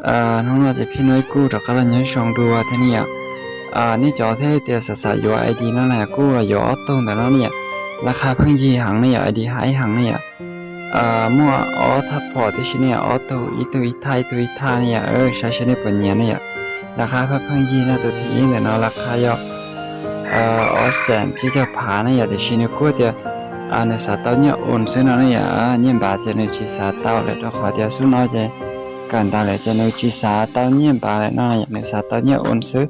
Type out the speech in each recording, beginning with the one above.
Hnub no ces phij no ib kuj rov qab los nyob zoo dua thiab ne yom. Nej cov thiaj tias xav xav yuav ID no na kuj los yuav ob tug ntawm no ne yom. Laj qha pheej yig heev ne yom, ID haib heev ne yom. Muaj ob thaj phom tib si ne yom, ob tug, ib tug ib thaj, ib tug ib thaj ne yom, saib seb nej puas nyiam ne yom. Laj qha pheej pheej yig no, tus thib ib ntawm no laj qha yog ob xees tsib caug phav ne yom, tiam sis nws kuj tias nws xav tau nyiaj ua xwb no ne yom, nyiaj npav ces nws tsis xav tau lawm rau qhov tias xub no ces kawm ntawv lawm ces nws tsis xav tau nyiaj npav lawm no, nws xav tau nyiaj ua xwb.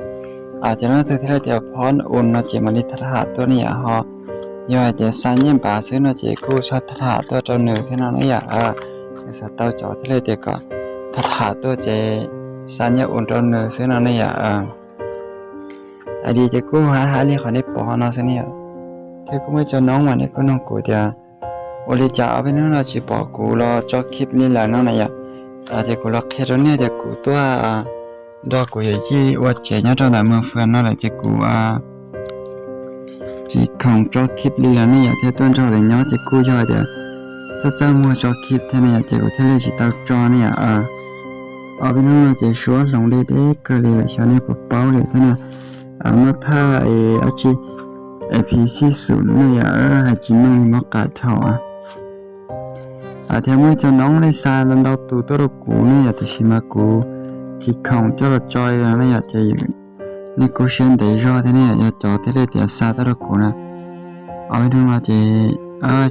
Ces leej twg thiaj li tias phob ua no ces mam li tham tuaj ne yom, ho yog hais tias xa nyiaj npav xwb no ces kuj txhob tham tuaj rau nws thiab no ne yom. Nws xav tau cov thiaj li tias kom tham tuaj ces xa nyiaj ua rau nws xwb no ne yom. ID ces kuj haib haib li qhov nej pom no xwb ne yom. Thiab kuj muaj ib co noob mas nej kuj nug kuv tias ua li cas ob peb hnub no tsis pom kuv los tso clip li lawm no na yom. Ces kuv los qhia rau nej tias kuv tuaj nrog kuv yawm yij ua tsev nyob rau ntawm Moos Fwm no lawm ces kuv tsis khoom tso clip li lawm ne yom, thiab tuaj nrog lawv nyob ces kuj yog tias txaj txaj muag tso clip thiab ne yom, ces kuv thiaj li tsis tau tso ne yom. Ob peb hnub no ces suab hloov deb deb kawg li lawm, xyov nej puas paub li thiab na. Muab thaj dab tsi, ib phim xij xum ne yom, hais tsis meej li muab qam dhau. Thiab muaj ib co noob nej xa ntau tus tuaj rau kuv ne yom, tiam sis mas kuv tsis khoom coj los tso li no ne yom, ces nej kuj siab ntev zog thiab ne yom, yog cov thiaj li tias xa tuaj rau kuv na. Ob peb hnub no ces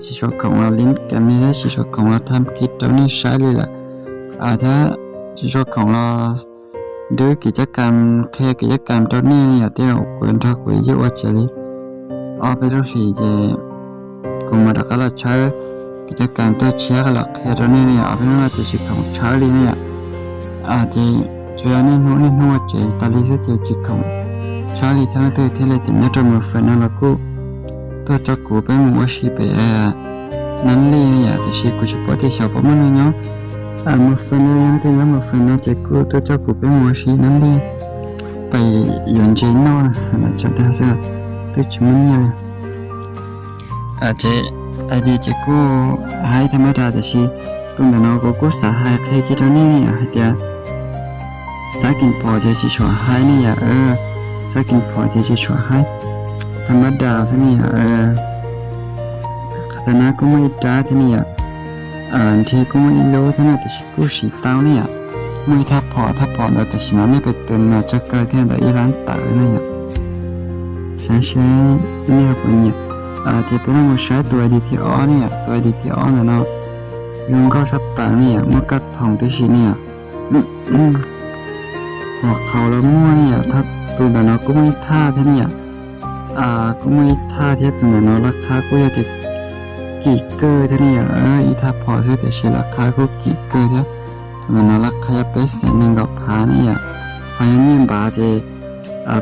tsis tshua khoom los lib kam li thiab tsis tshua khoom los tham kis rau nej saib li lawm, thiab tsis tshua khoom los nrhiav kev caj kam, qhia kev caj kam rau nej ne yom, thiab kuv nrog kuv yawm yij ua tsev li ob peb lub hlis ces kuv mam rov qab los tshawb kev caj kam tuaj tshiab los qhia rau nej ne yom. Ob peb hnub no ces tsis khoom tshawb li ne yom. Ces tsuas yog niaj hnub niaj hnub ua tsev tas li xwb ces tsis khoom tshawb li thiab, leej twg thiaj li tias nyob rau Moos Fwm no los kuj tuaj tso kuv peb mus ua si pem Nab Lij ne yom, tiam sis kuv tsis paub tias xyov puas muaj neeg nyob Moos Fwm no, yog leej twg nyob Moos Fwm no ces kuj tuaj coj kuv peb mus ua si Nab Lij, pem yuav ntse noj na, sawv daws xwb, twb tsis muaj nyiaj li. Ces ID ces kuj haib thaj mab das, tiam sis tus ntawm no kuv kuj xav hais qhia kiag rau nej ne yom, hais tias xab kis phom ces tsis tshua haib ne yom, xab kis phom ces tsis tshua haib, thaj mab das xwb ne yom. Qhov ntawm no kuj muaj ib rab thiab ne yom, nrhiav kuj muaj ib lub thiab na, tiam sis kuj siv tau ne yom. Muaj ib thaj phom, thaj phom ntawd tam sim no nej pem tus mas tsawg kaw thiab ntawm ib lab tawm ne yom. Saib seb nej puas nyiam. Ces peb los mus saib tus ID thib ob ne yom, tus ID thib ob ntawm no zoo nkauj tshaj plaws ne yom, muaj kaj thoom tib si ne yom. Hos qhaus los muaj ne yom, tus ntawm no kuj muaj ib thaj thiab ne yom. Kuj muaj ib thaj thiab, tus ntawm no laj qha kuj yog tias kim kawg thiab ne yom, ib thaj phom xwb tiam sis laj qha kuj kim kawg thiab. Tus ntawm no laj qha yog peb xees nees nkaum phav ne yom, ho yog nyiaj npav ces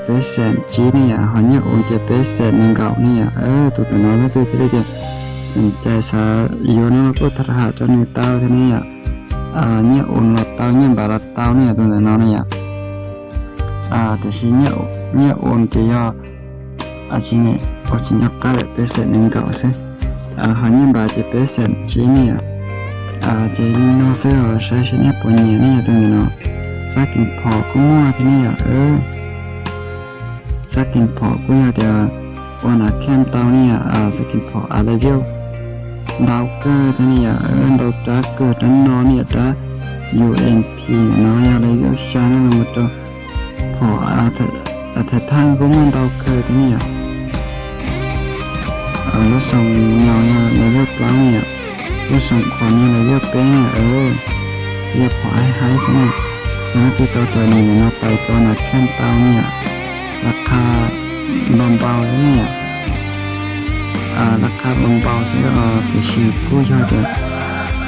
peb xees tsib ne yom, ho nyiaj ua ces peb xees nees nkaum ne yom. Tus ntawm no leej twg thiaj li tias xom cai xav yuav no los kuj tham rau nws tau thiab ne yom. Nyiaj ua los tau, nyiaj npav los tau ne yom, tus ntawm no ne yom. Tiam sis nyiaj ua ces yog tsis ne, ua tsis nco qab lawm, peb xees nees nkaum xwb. Ho nyiaj npav ces peb xees tsib ne yom. Ces li no xwb os, saib seb nej puas nyiam ne yom, tus ntawm no. Xab kis phom kuj muaj thiab ne yom. Xab kis phom kuj yog tias ua nas khej tau ne yom, xab kis phom a level ntau kawg thiab ne yom, ntau rab kawg, rab no ne yom, rab UMP ntawm no yog level xya ne, los mus rau phom thaj thaj kuj muaj ntau kawg thiab ne yom. Lub xoom no yog level plaub ne yom, lub xoom khuam no level peb ne yom, yog phom haib haib xwb ne. Yog leej twg tau tus ID ntawm no pais ua nas khej tau ne yom, laj qha npau npau thiab ne yom. Laj qha npau npau xwb os, tiam sis kuj yog tias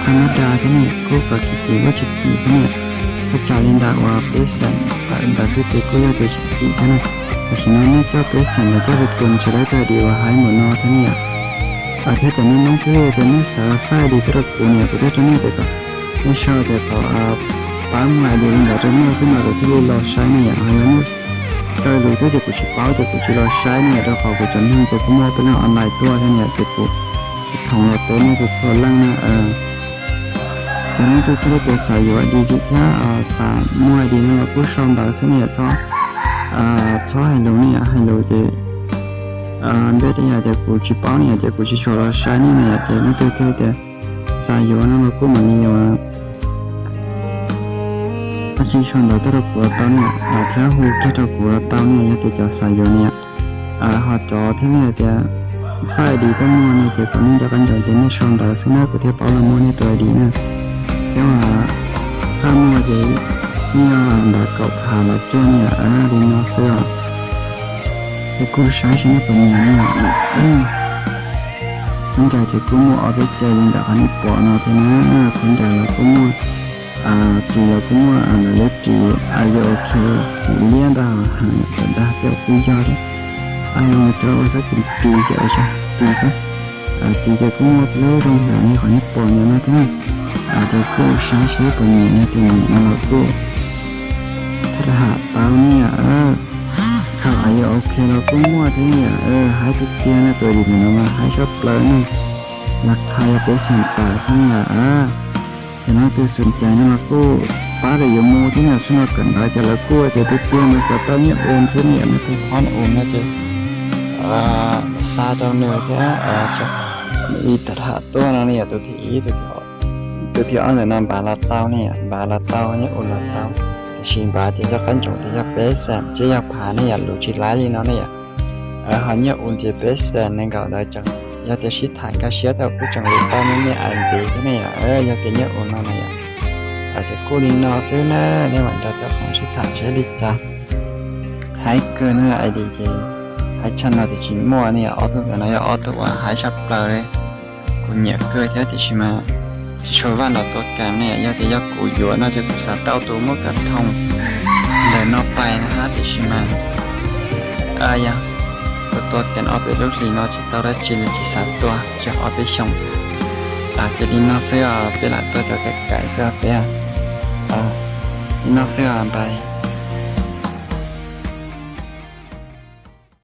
thaj mab das thiab ne, kuj kom kim kim kuj tsis kim thiab ne. Thaj tsam li ntawm uas peb xees tawm ntawd xwb ces kuj yog tias tsis kim thiab ne. Tam sim no nej coj peb xees los coj peb tus ntshe lawv tus ID uas haib npaum no thiab ne yom. Thiab cov noob noob thiab li tias nej xav faib ID tuaj rau kuv ne, kuv thiaj rau nej tias kom nej sau tias kom pab muag ID li ntawd rau nej xwb mas kuv thiaj li los saib ne yom. Ho yog nej kaw lus tuaj ces kuv tsis paub ces kuv tsis los saib ne yom, rau qhov kuv cov neeg ces kuj muaj peb leej online tuaj thiab ne yom, ces kuv tsis khoom los teb nej txhua txhua leej na. Ces leej twg thiaj li tias xav yuav ID thiab xav muaj ID no los kuj sau ntawv xwb ne yom, txhob hais lus ne yom, hais lus ces npeb tej yam tias kuv tsis paub ne yom, ces kuv tsis tshua los saib ne yom, ces leej twg thiaj li tias xav yuav no los kuj mam li yuav, tsis sau ntawv tuaj rau kuv los tau ne yom, thiab hu kiag rau kuv los tau ne yom, yog tias cov xav yuav ne yom. Ho cov thiab nej tias fab ID tuaj muag no ces kom nej nco qab ntsoov tias nej sau ntawv xwb na, kuv thiaj paub los muab nej tus ID na. Thiab qhov muag ces nej yog ntawv kaum phav los cuaj ne yom, li no xwb os. Ces kuj saib seb nej puas nyiam ne yom. Khaub ncaws ces kuj muaj ob peb ce li ntawm qhov nej pom no thiab na. Khaub ncaws los kuj muaj, ris los kuj muaj, lawv lub ris, are you okay, xim liab ntag, heev txawm dag tej kuj yog thiab. Are you okay, ua xab ris ces ua ris xwb. Ris ces kuj muaj peb lub zoo hnav li qhov nej pom ntawm no thiab na. Ces kuj saib seb puas nyiam, yog tias nyiam no los kuj tham tau ne yom. Khaws are you okay los kuj muaj thiab ne yom, haib tiag tiag na, tus ID ntawm no mas haib tshaj plaws ne. Las khas yog peb xees tawm xwb ne yom. Yog leej twg xum cais no los kuj pab lawv yuav mus thiab ne, xub no kawm ntawv ces lawv kuj tias tiag tiag mas xav tau nyiaj ua xwb ne yom, leej twg pab nws ua no ces xa rau nws thiab. Nws ib tam tham tuaj no ne yom, tus thib ib, tus thib ob ntawm no npav los tau ne yom, npav los tau, nyiaj ua los tau. Tiam sis npav ces nco qab ntsoov tias yog peb xees, tsis yog phav ne yom, lus tsis laib li no ne yom. Ho nyiaj ua ces peb xees nees nkaum ntawd tseem, yog tias sib tham nkag siab tau kuj tseem lus tau me me ais ntxiv thiab ne yom. Yog tias nyiaj ua no na yom, ces kuj li no xwb na, nej mam nrog cov khoom sib tham seb li cas. Haib kawg na, ID ces haib tshaj no ces tsis muaj ne yom, ob tug ntawm no yog ob tug uas haib tshaj plaws li. Kuv nyiam kawg thiab tiam sis mas tsis tshua vaj los tua kas ne yom, yog tias yog kuv yuav no ces kuv xav tau tus muab kas thoo ntawm no pais na hab, tiam sis mas yog kuv tua kas ob peb lub hlis no tsis tau dab tsi li, tsis xav tua tsis ob peb xyoos. Ces li no xwb os, peb lam tua cov kas kas xwb peb. Li no xwb os, bye.